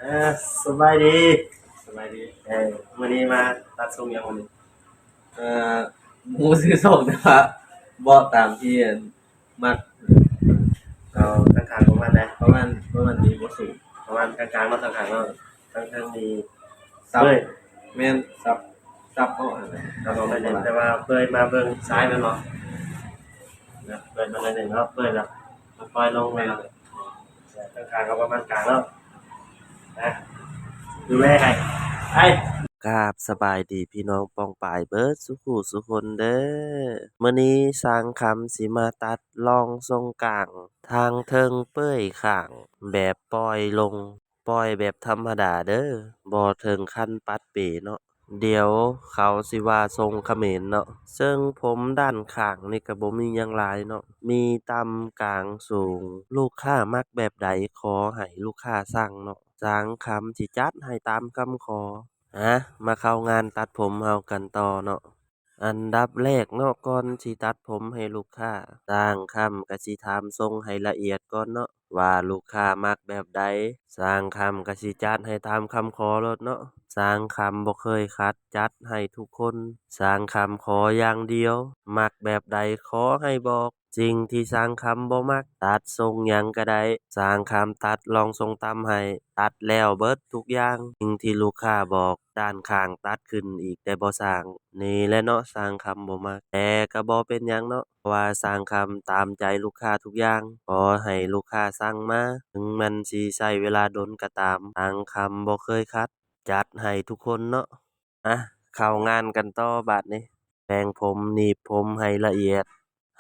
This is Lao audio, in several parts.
ເອີ ສະບາຍດີ. ສະບາຍດີ. ເອີ ມື້ນີ້ມາຕັດຊົງຫຍັງມື້ນີ້? ເອີ ບໍ່ຊື່ຊົງ ແຕ່ວ່າເບາະຕາມທີ່ ອັນ ມັກ. ເອົາ ທາງຂ້າງປະມານໃດ? ປະມານ ປະມານນີ້ບໍ່ສູງ ປະມານກາງໆເນາະ. ທາງຂ້າງເນາະ ທາງເທິງນີ້ສັບ ເອີຍ ແມ່ນ ສັບ ສັບເອົາຫັ້ນແຫຼະ ສັບເອົາໜ້ອຍໜຶ່ງ ແຕ່ວ່າເປີດມາເບິ່ງຊາຍແມ່ນບໍ່? ນະ ເປີດມາໜ້ອຍໜຶ່ງເນາະ ເປີດແລ້ວ ມັນປ່ອຍລົງແມ່ນ ແມ່ນ ທາງຂ້າງກໍປະມານກາງເນາະ. ນະ ດູແລໃຫ້ ໄປ. ກາບສະບາຍດີພີ່ນ້ອງປ້ອງປາຍເບິດສູ່ຜູ້ສູ່ຄົນເດີ້. ມື້ນີ້ຊ່າງຄຳຊິມາຕັດລອງຊົງກາງ ທາງເທິງເປີຍຂ້າງ ແບບປ່ອຍລົງ ປ່ອຍແບບທຳມະດາເດີ້ ບໍ່ເຖິງຂັ້ນປັດເປເນາະ. ດຽວເຂົາຊິວ່າຊົງຂະເໝນເນາະ. ເຊິ່ງຜົມດ້ານຂ້າງນີ້ກໍບໍ່ມີຫຍັງຫຼາຍເນາະ ມີຕ່ຳກາງສູງ. ລູກຄ້າມັກແບບໃດ ຂໍໃຫ້ລູກຄ້າສັ່ງເນາະ. ຊ່າງຄຳຊິຈັດໃຫ້ຕາມຄຳຂໍ. ອາ ມາເຂົ້າງານຕັດຜົມເຮົາກັນຕໍ່ເນາະ. ອັນດັບແລກເນາະ ກ່ອນຊິຕັດຜົມໃຫ້ລູກຄ້າ ຊ່າງຄຳກໍຊິຖາມຊົງໃຫ້ລະອຽດກ່ອນເນາະ ວ່າລູກຄ້າມັກແບບໃດ. ຊ່າງຄຳກໍຊິຈັດໃຫ້ຕາມຄຳຂໍໂລດເນາະ. ຊ່າງຄຳບໍ່ເຄີຍຂັດ ຈັດໃຫ້ທຸກຄົນ. ຊ່າງຄຳຂໍຢ່າງດຽວ ມັກແບບໃດຂໍໃຫ້ບອກ. ສິ່ງທີ່ຊ່າງຄຳບໍ່ມັກ ຕັດຊົງຫຍັງກໍໄດ້ ຊ່າງຄຳຕັດລອງຊົງຕ່ຳໃຫ້. ຕັດແລ້ວເບິດທຸກຢ່າງ. ສິ່ງທີ່ລູກຄ້າບອກ ດ້ານຂ້າງຕັດຂຶ້ນອີກແຕ່ບໍ່ສ້າງ. ນີ້ແຫຼະເນາະ ຊ່າງຄຳບໍ່ມັກ ແຕ່ກໍບໍ່ເປັນຫຍັງເນາະ ເພາະວ່າຊ່າງຄຳຕາມໃຈລູກຄ້າທຸກຢ່າງ. ຂໍໃຫ້ລູກຄ້າສັ່ງມາ ເຖິງມັນຊິໃຊ້ເວລາດົນກໍຕາມ. ຊ່າງຄຳບໍ່ເຄີຍຂັດ ຈັດໃຫ້ທຸກຄົນເນາະ. ອະ ເຂົ້າງານກັນຕໍ່ບາດນີ້. ແປງຜົມ ໜີບຜົມໃຫ້ລະອຽດ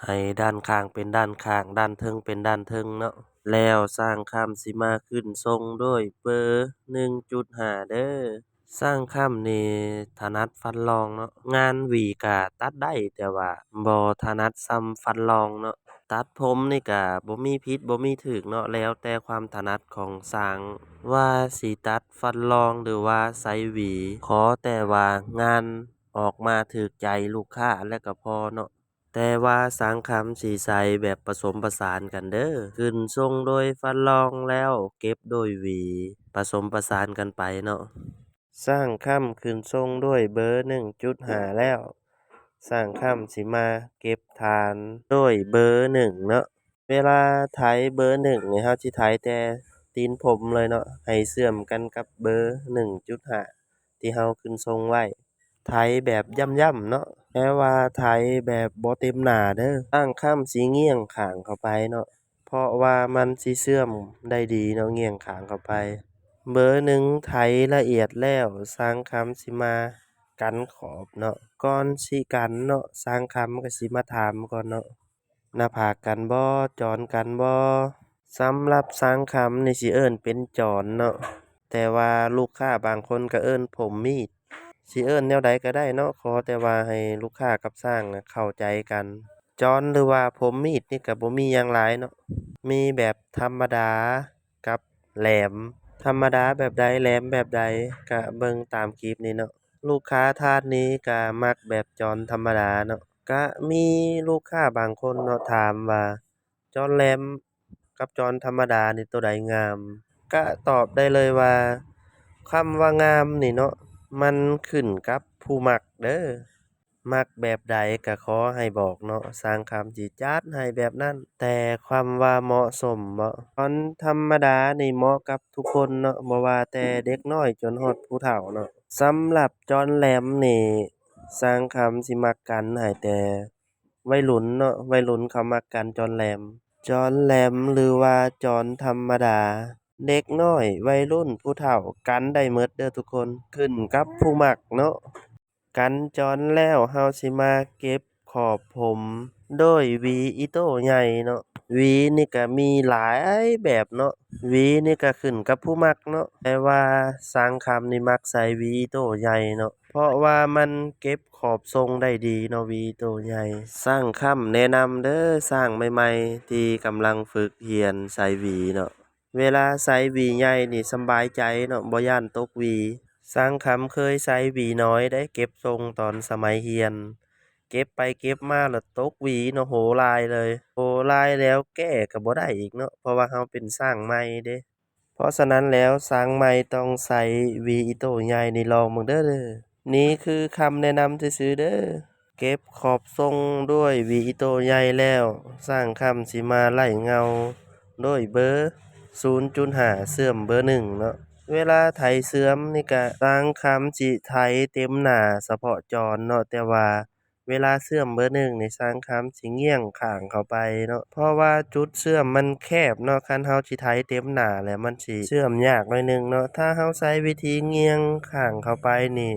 ໃຫ້ດ້ານຂ້າງເປັນດ້ານຂ້າງ ດ້ານເທິງເປັນດ້ານເທິງເນາະ. ແລ້ວຊ່າງຄຳຊິມາຂຶ້ນຊົງດ້ວຍເບີໜຶ່ງຈຸດຫ້າເດີ້. ຊ່າງຄຳນີ້ຖະໜັດຟັນລອງເນາະ. ງານຫວີກະຕັດໄດ້ ແຕ່ວ່າບໍ່ຖະໜັດສ່ຳຟັນລອງເນາະ. ຕັດຜົມນີ້ກະບໍ່ມີຜິດບໍ່ມີຖືກເນາະ ແລ້ວແຕ່ຄວາມຖະໜັດຂອງຊ່າງ ວ່າຊິຕັດຟັນລອງ ຫຼືວ່າໃສ່ຫວີ. ຂໍແຕ່ວ່າງານ ອອກມາຖືກໃຈລູກຄ້າແລ້ວກໍພໍເນາະ. ແຕ່ວ່າຊ່າງຄຳຊິໃສ່ແບບປະສົມປະສານກັນເດີ້. ຂຶ້ນຊົງໂດຍຟັນລອງ ແລ້ວເກັບໂດຍຫວີ ປະສົມປະສານກັນໄປເນາະ. ຊ່າງຄຳຂຶ້ນຊົງໂດຍເບີໜຶ່ງຈຸດຫ້າແລ້ວ ຊ່າງຄຳຊິມາເກັບຖານໂດຍເບີໜຶ່ງເນາະ. ເວລາໄຖເບີໜຶ່ງນີ້ ເຮົາຊິໄຖແຕ່ຕີນຜົມເລີຍເນາະ ໃຫ້ເຊື່ອມກັນກັບເບີໜຶ່ງຈຸດຫ້າ ທີ່ເຮົາຂຶ້ນຊົງໄວ້. ໄຖແບບຢ້ຳໆເນາະ ແຕ່ວ່າໄຖແບບບໍ່ເຕັມໜ້າເດີ້. ຊ່າງຄຳຊິງ່ຽງຂ້າງເຂົ້າໄປເນາະ ເພາະວ່າມັນຊິເຊື່ອມໄດ້ດີເນາະ ງ່ຽງຂ້າງເຂົ້າໄປ. ເບີໜຶ່ງໄຖລະອຽດແລ້ວ ຊ່າງຄຳຊິມາກັນຂອບເນາະ. ກ່ອນຊິກັນເນາະ ຊ່າງຄຳກໍຊິມາຖາມກ່ອນເນາະ ໜ້າຜາກກັນບໍ່? ຈອນກັນບໍ່? ສຳລັບຊ່າງຄຳນີ້ຊິເອີ້ນເປັນຈອນເນາະ ແຕ່ວ່າລູກຄ້າບາງຄົນກໍເອີ້ນຜົມມີດ. ຊິເອີ້ນແນວໃດກໍໄດ້ເນາະ ຂໍແຕ່ວ່າໃຫ້ລູກຄ້າກັບຊ່າງນະເຂົ້າໃຈກັນ. ຈອນ ຫຼືວ່າຜົມມີດນີ້ກໍບໍ່ມີຫຍັງຫຼາຍເນາະ ມີແບບທຳມະດາກັບແຫຼມ. ທຳມະດາແບບໃດ ແຫຼມແບບໃດ ກະເບິ່ງຕາມຄລິບນີ້ເນາະ. ລູກຄ້າທ່ານນີ້ກະມັກແບບຈອນທຳມະດາເນາະ. ກະມີລູກຄ້າບາງຄົນເນາະ ຖາມວ່າ ຈອນແຫຼມກັບຈອນທຳມະດານີ້ໂຕໃດງາມ? ກະຕອບໄດ້ເລີຍວ່າ ຄຳວ່າງາມນີ້ເນາະ ມັນຂຶ້ນກັບຜູ້ມັກເດີ້. ມັກແບບໃດກະຂໍໃຫ້ບອກເນາະ ຊ່າງຄຳຊິຈັດໃຫ້ແບບນັ້ນ. ແຕ່ຄຳວ່າເໝາະສົມເບາະ? ຈອນທຳມະດານີ້ເໝາະກັບທຸກຄົນເນາະ ບໍ່ວ່າແຕ່ເດັກນ້ອຍຈົນຮອດຜູ້ເຖົ້າເນາະ. ສຳລັບຈອນແຫຼມນີ້ ຊ່າງຄຳຊິມັກກັນໃຫ້ແຕ່ໄວລຸ້ນເນາະ ໄວລຸ້ນເຂົາມັກກັນຈອນແຫຼມ. ຈອນແຫຼມ ຫຼືວ່າຈອນທຳມະດາ ເດັກນ້ອຍ ໄວລຸ້ນ ຜູ້ເຖົ້າ ກັນໄດ້ໝົດເດີ້ທຸກຄົນ ຂຶ້ນກັບຜູ້ມັກເນາະ. ກັນຈອນແລ້ວ ເຮົາຊິມາເກັບຂອບຜົມໂດຍຫວີອີໂຕ້ໃຫຍ່ເນາະ. ຫວີນີ້ກະມີຫຼາຍແບບເນາະ ຫວີນີ້ກະຂຶ້ນກັບຜູ້ມັກເນາະ ແຕ່ວ່າຊ່າງຄຳນີ້ມັກໃສ່ຫວີອີໂຕ້ໃຫຍ່ເນາະ ເພາະວ່າມັນເກັບຂອບຊົງໄດ້ດີເນາະ ຫວີອີໂຕ້ໃຫຍ່. ຊ່າງຄຳແນະນຳເດີ້ ຊ່າງໃໝ່ໆທີ່ກຳລັງຝຶກຮຽນໃສ່ຫວີເນາະ ເວລາໃສ່ຫວີໃຫຍ່ນີ້ສຳບາຍໃຈເນາະ ບໍ່ຢ້ານຕົກຫວີ. ຊ່າງຄຳເຄີຍໃສ່ຫວີນ້ອຍເດ້ ເກັບຊົງຕອນສະໄໝຮຽນ ເກັບໄປເກັບມາລະຕົກຫວີເນາະ ໂຫຫຼາຍເລີຍ ໂຫຫຼາຍແລ້ວແກ້ກໍບໍ່ໄດ້ອີກເນາະ ເພາະວ່າເຮົາເປັນຊ່າງໃໝ່ເດ້. ເພາະສະນັ້ນແລ້ວ ຊ່າງໃໝ່ຕ້ອງໃຊ້ຫວີອີໂຕ້ໃຫຍ່ນີ້ລອງເບິ່ງເດີ້. ນີ້ຄືຄຳແນະນຳຊື່ໆເດີ້. ເກັບຂອບຊົງດ້ວຍຫວີອີໂຕ້ໃຫຍ່ແລ້ວ, ຊ່າງຄຳຊິມາໄລ່ເງົາດ້ວຍເບີສູນຈຸດຫ້າເຊື່ອມເບີໜຶ່ງເນາະ. ເວລາໄຖເຊື່ອມນີ້ກະ ຊ່າງຄຳຊິໄຖເຕັມໜ້າສະເພາະຈອນເນາະ, ແຕ່ວ່າ ເວລາເຊື່ອມເບີໜຶ່ງນີ້ ຊ່າງຄຳຊິງ່ຽງຂ້າງເຂົ້າໄປເນາະ, ເພາະວ່າຈຸດເຊື່ອມມັນແຄບເນາະ. ຄັນເຮົາຊິໄຖເຕັມໜ້າແລ້ວ ມັນຊິເຊື່ອມຍາກໜ້ອຍໜຶ່ງເນາະ. ຖ້າເຮົາໃຊ້ວິທີງ່ຽງຂ້າງເຂົ້າໄປນີ້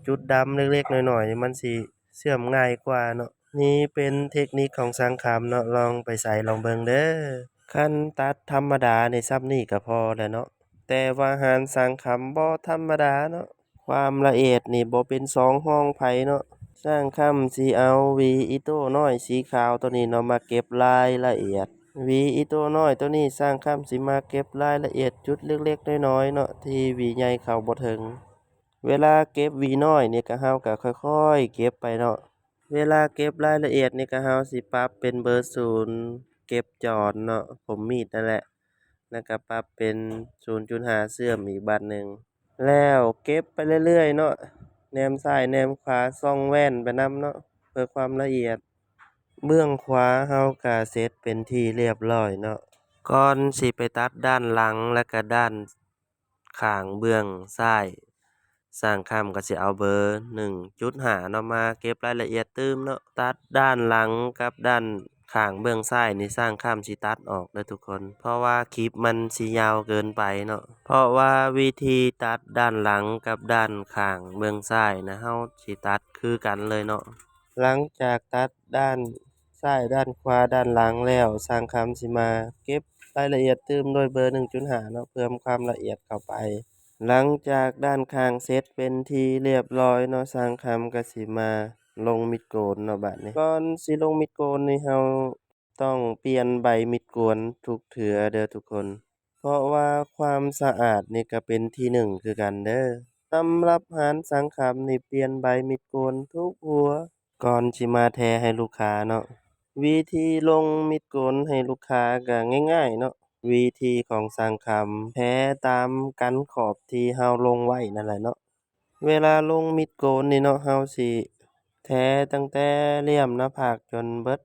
ຈຸດດຳເລັກໆນ້ອຍໆນີ້ ມັນຊິເຊື່ອມງ່າຍກວ່າເນາະ. ນີ້ເປັນເທັກນິກຂອງຊ່າງຄຳເນາະ, ລອງໄປໃຊ້ລອງເບິ່ງເດີ້. ຄັນຕັດທຳມະດານີ້ ສ່ຳນີ້ກະພໍແລ້ວເນາະ, ແຕ່ວ່າຮ້ານຊ່າງຄຳບໍ່ທຳມະດາເນາະ. ຄວາມລະອຽດນີ້ບໍ່ເປັນສອງຮອງໃຜເນາະ. ຊ່າງຄຳຊິເອົາຫວີອີໂຕ້ນ້ອຍສີຂາວໂຕນີ້ເນາະ ມາເກັບລາຍລະອຽດ. ຫວີອີໂຕ້ນ້ອຍໂຕນີ້ ຊ່າງຄຳຊິມາເກັບລາຍລະອຽດຈຸດເລັກໆນ້ອຍໆເນາະ ທີ່ຫວີໃຫຍ່ເຂົ້າບໍ່ເຖິງ. ເວລາເກັບຫວີນ້ອຍນີ້ກະ ເຮົາກະຄ່ອຍໆເກັບໄປເນາະ. ເວລາເກັບລາຍລະອຽດນີ້ກະ ເຮົາຊິປັບເປັນເບີສູນເກັບຈອນເນາະ, ຜົມມີດນັ້ນແຫຼະ, ແລ້ວກະປັບເປັນສູນຈຸດຫ້າເຊື່ອມອີກບາດໜຶ່ງ. ແລ້ວເກັບໄປເລື້ອຍໆເນາະ, ແນມຊ້າຍແນມຂວາ ສ່ອງແວ່ນໄປນຳເນາະ ເພື່ອຄວາມລະອຽດ. ເບື້ອງຂວາເຮົາກະເສັດເປັນທີ່ລຽບລ້ອຍເນາະ. ກ່ອນຊິໄປຕັດດ້ານຫຼັງ ແລະກະດ້ານຂ້າງເບື້ອງຊ້າຍ, ຊ່າງຄຳກະຊິເອົາເບີໜຶ່ງຈຸດຫ້າເນາະ ມາເກັບລາຍລະອຽດຕື່ມເນາະ. ຕັດດ້ານຫຼັງກັບດ້ານ ຂ້າງເບື້ອງຊ້າຍນີ້ ຊ່າງຄຳຊິຕັດອອກເດີ້ທຸກຄົນ, ເພາະວ່າຄລິບມັນຊິຍາວເກີນໄປເນາະ. ເພາະວ່າວິທີຕັດດ້ານຫຼັງກັບດ້ານຂ້າງເບື້ອງຊ້າຍນະ ເຮົາຊິຕັດຄືກັນເລີຍເນາະ. ຫຼັງຈາກຕັດດ້ານຊ້າຍ ດ້ານຂວາ ດ້ານຫຼັງແລ້ວ, ຊ່າງຄຳຊິມາເກັບລາຍລະອຽດຕື່ມດ້ວຍເບີໜຶ່ງຈຸດຫ້າເນາະ ເພີ່ມຄວາມລະອຽດເຂົ້າໄປ. ຫຼັງຈາກດ້ານຂ້າງເສັດເປັນທີ່ລຽບລ້ອຍເນາະ, ຊ່າງຄຳກະຊິມາລົງມິດໂກນເນາະບາດນີ້. ກ່ອນຊິລົງມິດໂກນນີ້ ເຮົາຕ້ອງປ່ຽນໃບມິດໂກນທຸກເທື່ອເດີ້ທຸກຄົນ, ເພາະວ່າຄວາມສະອາດນີ້ກະເປັນທີໜຶ່ງຄືກັນເດີ້. ສຳລັບຮ້ານຊ່າງຄຳນີ້ ປ່ຽນໃບມິດໂກນທຸກຫົວ ກ່ອນຊິມາແທໃຫ້ລູກຄ້າເນາະ. ວິທີລົງມິດໂກນໃຫ້ລູກຄ້າກະງ່າຍໆເນາະ, ວິທີຂອງຊ່າງຄຳ ແທຕາມກັນຂອບທີ່ເຮົາລົງໄວ້ນັ້ນແຫຼະເນາະ. ເວລາລົງມິດໂກນນີ້ເນາະ, ເຮົາຊິແທຕັ້ງແຕ່ຫຼ່ຽມໜ້າຜາກຈົນເບິດ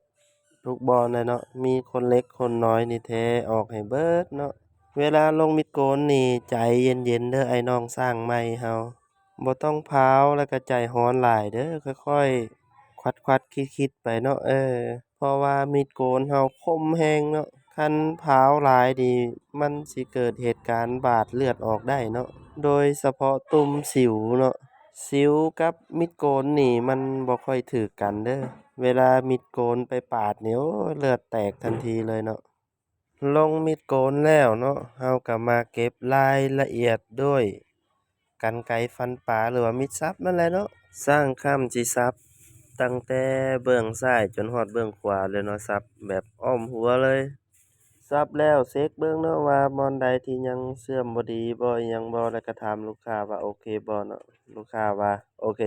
ທຸກບ່ອນເລີຍເນາະ, ມີຂົນເຫຼັກຂົນນ້ອຍນີ້ແທອອກໃຫ້ເບິດເນາະ. ເວລາລົງມິດໂກນນີ້ ໃຈເຢັນໆເດີ້ ອ້າຍນ້ອງຊ່າງໃໝ່ເຮົາ. ບໍ່ຕ້ອງພ້າວ ແລ້ວກະໃຈຮ້ອນຫຼາຍເດີ້, ຄ່ອຍໆ ຂວັດໆຄິດໆໄປເນາະ ເອີ ເພາະວ່າມີດໂກນເຮົາຄົມແຮງເນາະ, ຄັນພ້າວຫຼາຍນີ້ ມັນຊິເກີດເຫດການບາດເລືອດອອກໄດ້ເນາະ, ໂດຍສະເພາະຕຸ່ມສິວເນາະ. ສິວກັບມີດໂກນນີ້ມັນບໍ່ຄ່ອຍຖືກກັນເດີ້, ເວລາມີດໂກນໄປປາດນີ້ ໂອ້ຍ ເລືອດແຕກທັນທີເລີຍເນາະ. ລົງມີດໂກນແລ້ວເນາະ, ເຮົາກະມາເກັບລາຍລະອຽດດ້ວຍກັນໄກຟັນປາ ຫຼືວ່າມີດສັບນັ້ນແຫຼະເນາະ. ຊ່າງຄຳຊິສັບຕັ້ງແຕ່ເບື້ອງຊ້າຍຈົນຮອດເບື້ອງຂວາເລີຍເນາະ, ສັບແບບອ້ອມຫົວເລີຍ. ສັບແລ້ວເຊັກເບິ່ງເນາະວ່າບ່ອນໃດທີ່ຍັງເຊື່ອມບໍ່ດີບໍ່ ອີ່ຫຍັງບໍ່ ແລ້ວກະຖາມລູກຄ້າວ່າໂອເຄບໍ່ເນາະ, ລູກຄ້າວ່າໂອເຄ.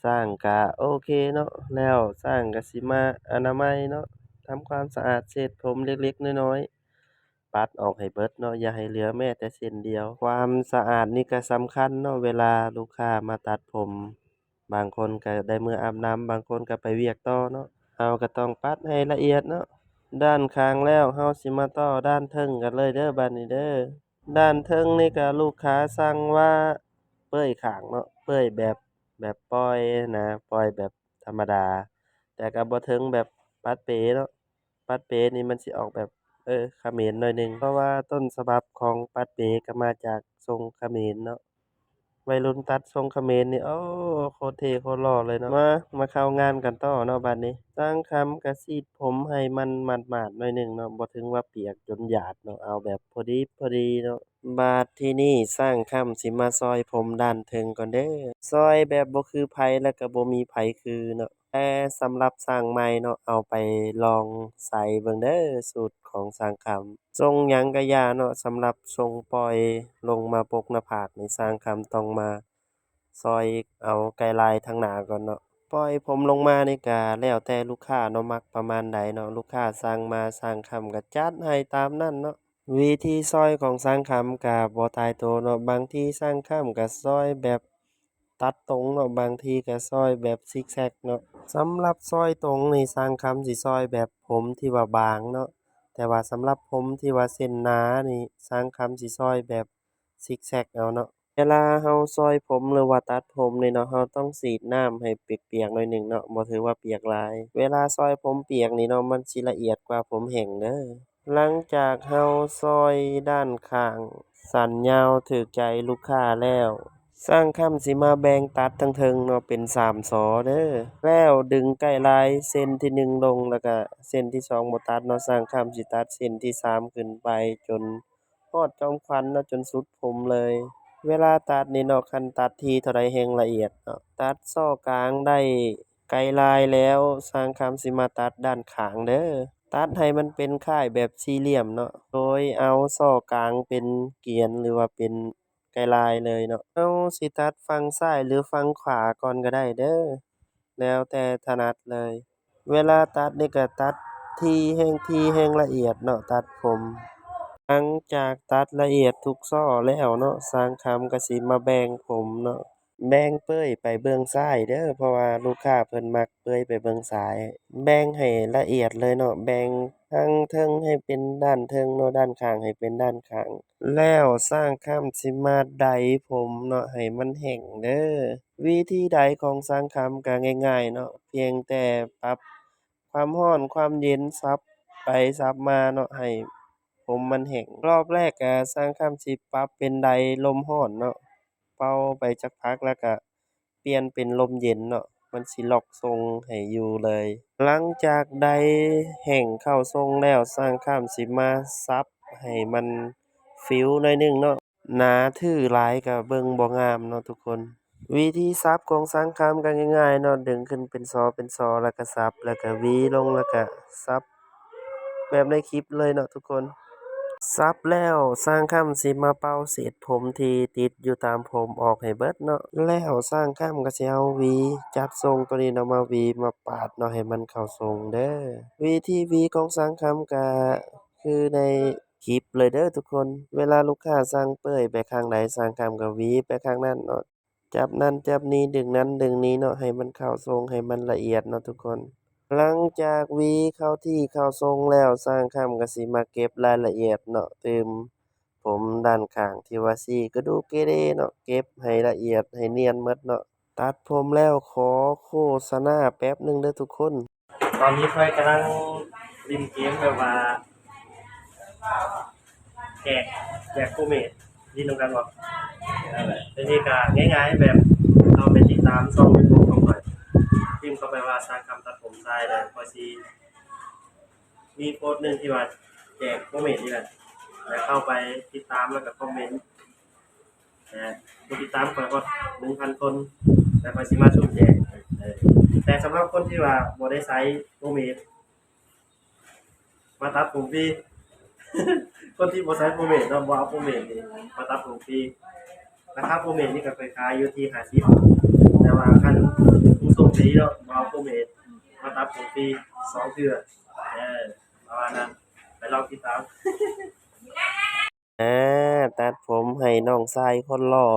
ຊ່າງກະໂອເຄເນາະ, ແລ້ວຊ່າງກະຊິມາອະນາໄມເນາະ, ທຳຄວາມສະອາດເສດຜົມເລັກໆນ້ອຍໆ, ປັດອອກໃຫ້ເບິດເນາະ, ຢ່າໃຫ້ເຫຼືອແມ້ແຕ່ເສັ້ນດຽວ. ຄວາມສະອາດນີ້ກະສຳຄັນເນາະ, ເວລາລູກຄ້າມາຕັດຜົມ, ບາງຄົນກະໄດ້ເມືອອາບນ້ຳ, ບາງຄົນກະໄປວຽກຕໍ່ເນາະ, ເຮົາກະຕ້ອງປັດໃຫ້ລະອຽດເນາະ. ດ້ານຂ້າງແລ້ວ ເຮົາຊິມາຕໍ່ດ້ານເທິງກັນເລີຍເດີ້ ບາດນີ້ເດີ້. ດ້ານເທິງນີ້ກະລູກຄ້າສັ່ງວ່າ ເປີ້ຍຂ້າງເນາະ, ເປີ້ຍແບບ ແບບປ່ອຍນະ, ປ່ອຍແບບທຳມະດາ, ແຕ່ກະບໍ່ເຖິງແບບປັດເປເນາະ. ປັດເປນີ້ມັນຊິອອກແບບ ເອີ ຂະເໝນໜ້ອຍໜຶ່ງ, ເພາະວ່າຕົ້ນສະບັບຂອງປັດເປກະມາຈາກຊົງຂະເໝນເນາະ. ໄວລຸ້ນຕັດຊົງຂະເໝນນີ້ ໂອ້ ໂຄດເທ່ໂຄດຫຼໍ່ເລີຍເນາະ. ມາ ມາເຂົ້າງານກັນຕໍ່ເນາະ ບາດນີ້. ຊ່າງຄຳກະສີດຜົມໃຫ້ມັນໝາດໆໜ້ອຍໜຶ່ງເນາະ, ບໍ່ເຖິງວ່າປຽກຈົນຫຍາດເນາະ, ເອົາແບບພໍດີພໍດີເນາະ. ບາດທີນີ້ຊ່າງຄຳຊິມາຊອຍຜົມດ້ານເທິງກ່ອນເດີ້. ຊອຍແບບບໍ່ຄືໃຜ ແລະກະບໍ່ມີໃຜຄືເນາະ, ແຕ່ສຳລັບຊ່າງໃໝ່ເນາະ, ເອົາໄປລອງໃສ່ເບິ່ງເດີ້ ສູດຂອງຊ່າງຄຳ. ຊົງຫຍັງກະຢ່າເນາະ, ສຳລັບຊົງປ່ອຍລົງມາປົກໜ້າຜາກນີ້ ຊ່າງຄຳຕ້ອງມາຊອຍເອົາໄກລາຍທາງໜ້າກ່ອນເນາະ. ປ່ອຍຜົມລົງມານີ້ກະແລ້ວແຕ່ລູກຄ້າເນາະ, ມັກປະມານໃດເນາະ, ລູກຄ້າສັ່ງມາ ຊ່າງຄຳກະຈັດໃຫ້ຕາມນັ້ນເນາະ. ວິທີຊອຍຂອງຊ່າງຄຳກະບໍ່ຕາຍໂຕເນາະ, ບາງທີຊ່າງຄຳກະຊອຍແບບຕັດຕົງເນາະ, ບາງທີກະຊອຍແບບຊິກແຊັກເນາະ. ສຳລັບຊອຍຕົງນີ້ ຊ່າງຄຳຊິຊອຍແບບຜົມທີ່ວ່າບາງເນາະ, ແຕ່ວ່າສຳລັບຜົມທີ່ວ່າເສັ້ນໜານີ້ ຊ່າງຄຳຊິຊອຍແບບຊິກແຊັກເອົາເນາະ. ເວລາເຮົາຊອຍຜົມ ຫຼືວ່າຕັດຜົມນີ້ເນາະ, ເຮົາຕ້ອງສີດນ້ຳໃຫ້ປຽກໆໜ້ອຍໜຶ່ງເນາະ, ບໍ່ຖືວ່າປຽກຫຼາຍ. ເວລາຊອຍຜົມປຽກນີ້ເນາະ, ມັນຊິລະອຽດກວ່າຜົມແຫ້ງເດີ້. ຫຼັງຈາກເຮົາຊອຍດ້ານຂ້າງສັ້ນຍາວຖືກໃຈລູກຄ້າແລ້ວ, ຊ່າງຄຳຊິມາແບ່ງຕັດທາງເທິງເນາະ ເປັນສາມຊໍເດີ້. ແລ້ວດຶງໄກລາຍເສັ້ນທີໜຶ່ງລົງ ແລ້ວກະເສັ້ນທີສອງບໍ່ຕັດເນາະ, ຊ່າງຄຳຊິຕັດເສັ້ນທີສາມຂຶ້ນໄປຈົນ ຮອດຈອມຂວັນເນາະ, ຈົນສຸດຜົມເລີຍ. ເວລາຕັດນີ້ເນາະ, ຄັນຕັດຖີ່ເທົ່າໃດແຮ່ງລະອຽດເນາະ. ຕັດຊໍກາງໄດ້ໄກລາຍແລ້ວ, ຊ່າງຄຳຊິມາຕັດດ້ານຂ້າງເດີ້. ຕັດໃຫ້ມັນເປັນຄ້າຍແບບສີ່ຫຼ່ຽມເນາະ, ໂດຍເອົາຊໍກາງເປັນກຽນ ຫຼືວ່າເປັນໄກລາຍເລີຍເນາະ. ເຮົາຊິຕັດຝັ່ງຊ້າຍ ຫຼືຝັ່ງຂວາກ່ອນກະໄດ້ເດີ້. ແລ້ວແຕ່ຖະໜັດເລີຍ. ເວລາຕັດນີ້ກະຕັດຖີ່ແຮ່ງຖີ່ແຮ່ງລະອຽດເນາະ, ຕັດຜົມ. ຫຼັງຈາກຕັດລະອຽດທຸກຊໍແລ້ວເນາະ, ຊ່າງຄຳກະຊິມາແບ່ງຜົມເນາະ, ແບ່ງເປີຍໄປເບື້ອງຊ້າຍເດີ້, ເພາະວ່າລູກຄ້າເພິ່ນມັກເປີຍໄປເບື້ອງຊ້າຍ. ແບ່ງໃຫ້ລະອຽດເລີຍເນາະ, ແບ່ງທາງເທິງໃຫ້ເປັນດ້ານເທິງເນາະ, ດ້ານຂ້າງໃຫ້ເປັນດ້ານຂ້າງ. ແລ້ວຊ່າງຄຳຊິມາໄດຜົມເນາະ ໃຫ້ມັນແຫ້ງເດີ້. ວິທີໄດຂອງຊ່າງຄຳກະງ່າຍໆເນາະ, ພຽງແຕ່ປັບຄວາມຮ້ອນຄວາມເຢັນ ສັບໄປສັບມາເນາະ ໃຫ້ຜົມມັນແຫ້ງ. ລອບແລກກະຊ່າງຄຳຊິປັບເປັນໄດລົມຮ້ອນເນາະ, ເປົ່າໄປຈັກພັກແລ້ວກະປ່ຽນເປັນລົມເຢັນເນາະ, ມັນຊິລັອກຊົງໃຫ້ຢູ່ເລີຍ. ຫຼັງຈາກໄດແຫ້ງເຂົ້າຊົງແລ້ວ, ຊ່າງຄຳຊິມາສັບໃຫ້ມັນຟິວໜ້ອຍໜຶ່ງເນາະ. ໜາຖືຫຼາຍກະເບິ່ງບໍ່ງາມເນາະທຸກຄົນ. ວິທີສັບຂອງຊ່າງຄຳກະງ່າຍໆເນາະ, ດຶງຂຶ້ນເປັນຊໍເປັນຊໍ ແລ້ວກະສັບ ແລ້ວກະຫວີລົງ ແລ້ວກະສັບແບບໃນຄລິບເລີຍເນາະທຸກຄົນ. ສັບແລ້ວຊ່າງຄຳຊິມາເປົ່າເສດຜົມທີ່ຕິດຢູ່ຕາມຜົມອອກໃຫ້ເບິດເນາະ. ແລ້ວຊ່າງຄຳກະຊິເອົາຫວີຈັດຊົງໂຕນີ້ເນາະ ມາຫວີມາປາດເນາະ ໃຫ້ມັນເຂົ້າຊົງເດີ້. ວິທີຫວີຂອງຊ່າງຄຳກະຄືໃນຄລິບເລີຍເດີ້ທຸກຄົນ. ເວລາລູກຄ້າສັ່ງເປີຍໄປຂ້າງໃດ ຊ່າງຄຳກະຫວີໄປຂ້າງນັ້ນເນາະ. ຈັບນັ້ນຈັບນີ້ ດຶງນັ້ນດຶງນີ້ເນາະ ໃຫ້ມັນເຂົ້າຊົງ ໃຫ້ມັນລະອຽດເນາະທຸກຄົນ. ຫຼັງຈາກຫວີເຂົ້າທີ່ເຂົ້າຊົງແລ້ວ ຊ່າງຄຳກະຊິມາເກັບລາຍລະອຽດເນາະ ຕື່ມຜົມດ້ານຂ້າງທີ່ວ່າຊີ້ກະດູກເກເລເນາະ ເກັບໃຫ້ລະອຽດໃຫ້ນຽນໝົດເນາະ. ຕັດຜົມແລ້ວ ຂໍໂຄສະນາແປັບໜຶ່ງເດີ້ທຸກຄົນ. ຕອນນີ້ຂ້ອຍກຳລັງຫຼິ້ນເກມແບບວ່າ ແຈກ ແຈກໂປຣເມດ ຫຼິ້ນນຳກັນບໍ່? ເອີ ອັນນີ້ກະງ່າຍໆ ແບບເຮົາໄປຕິດຕາມຊ່ອງຢູທູບຂອງຂ້ອຍ ພິມເຂົ້າໄປວ່າ ຊ່າງຄຳຕັດຜົມຊາຍ ແລ້ວຂ້ອຍຊິມີໂພສໜຶ່ງທີ່ວ່າແຈກໂປຣເມດນີ້ແຫຼະ ແລ້ວເຂົ້າໄປຕິດຕາມ ແລ້ວກະຄອມເມັນ ແຕ່ຜູ້ຕິດຕາມຂ້ອຍຮອດໜຶ່ງພັນຄົນ ແລ້ວຂ້ອຍຊິມາຊຸ່ມແຈກ. ເອີ ແຕ່ສຳລັບຄົນທີ່ວ່າບໍ່ໄດ້ໃຊ້ໂປຣເມດ ມາຕັດຜົມຟຣີ. ຄົນທີ່ບໍ່ໃຊ້ໂປຣເມດເນາະ ບໍ່ເອົາໂປຣເມດນີ້ ມາຕັດຜົມຟຣີ. ລາຄາໂປຣເມດນີ້ກະຂ້ອຍຂາຍຢູ່ທີ່ຫ້າສິບ ແຕ່ວ່າຄັນຜູ້ໂຊກດີເນາະ ບໍ່ເອົາໂປຣເມດ ມາຕັດຜົມຟຣີສອງເທື່ອ. ເອີ ປະມານນັ້ນ ໄປລອງຕິດຕາມ. ອາ ຕັດຜົມໃຫ້ນ້ອງຊາຍຄົນຫຼໍ່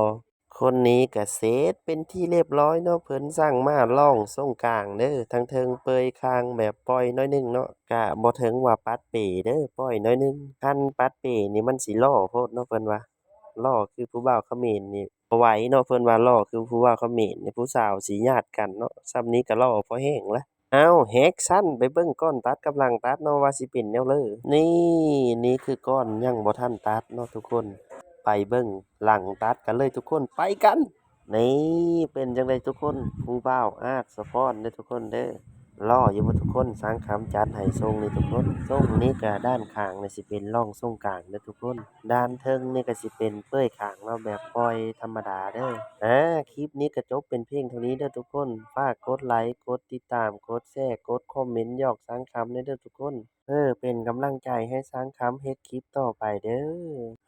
ຄົນນີ້ກະເສັດເປັນທີ່ລຽບລ້ອຍເນາະ. ເພິ່ນສັ່ງມາລອງຊົງກາງເດີ້ ທາງເທິງເປີຍຄາງແບບປ່ອຍໜ້ອຍໜຶ່ງເນາະ ກະບໍ່ເຖິງວ່າປັດເປເດີ້ ປ່ອຍໜ້ອຍໜຶ່ງ. ຄັນປັດເປນີ້ມັນຊິຫຼໍ່ໂພດເນາະ ເພິ່ນວ່າຫຼໍ່ຄືຜູ້ບ່າວຂະເໝນນີ້ບໍ່ໄຫວເນາະ. ເພິ່ນວ່າຫຼໍ່ຄືຜູ້ບ່າວຂະເໝນນີ້ ຜູ້ສາວຊິຍາດກັນເນາະ. ຊ່ຳນີ້ກະຫຼໍ່ພໍແຮງລະ. ອ້າວ ແຮກຊັ້ນ ໄປເບິ່ງກ່ອນຕັດກັບຫຼັງຕັດເນາະ ວ່າຊິເປັນແນວເລີ. ນີ້ ນີ້ຄືກ່ອນຍັງບໍ່ທັນຕັດເນາະທຸກຄົນ. ໄປເບິ່ງຫຼັງຕັດກັນເລີຍທຸກຄົນ ໄປກັນ. ນີ້ ເປັນຈັ່ງໃດທຸກຄົນ ຜູ້ບ່າວອາດສະພອນເດີ້ທຸກຄົນເດີ້. ຫຼໍ່ຢູ່ບໍ່ທຸກຄົນ? ຊ່າງຄຳຈັດໃຫ້ຊົງນີ້ທຸກຄົນ. ຊົງນີ້ກະດ້ານຂ້າງນີ້ຊິເປັນຮ່ອງຊົງກາງເດີ້ທຸກຄົນ. ດ້ານເທິງນີ້ກະຊິເປັນເປີຍຄາງເນາະ ແບບປ່ອຍທຳມະດາເດີ້. ອາ ຄລິບນີ້ກະຈົບເປັນພຽງເທົ່ານີ້ເດີ້ທຸກຄົນ. ຝາກກົດໄລ ກົດຕິດຕາມ ກົດແຊ ກົດຄອມເມັນຢອກຊ່າງຄຳແດ່ເດີ້ທຸກຄົນ. ເອີ ເປັນກຳລັງໃຈໃຫ້ຊ່າງຄຳເຮັດຄລິບຕໍ່ໄປເດີ້.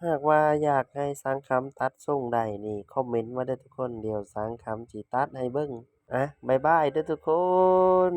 ຫາກວ່າຢາກໃຫ້ຊ່າງຄຳຕັດຊົງໃດນີ້ ຄອມເມັນມາເດີ້ທຸກຄົນ ດຽວຊ່າງຄຳຊິຕັດໃຫ້ເບິ່ງ. ອາ ບາຍບາຍເດີ້ທຸກຄົນ.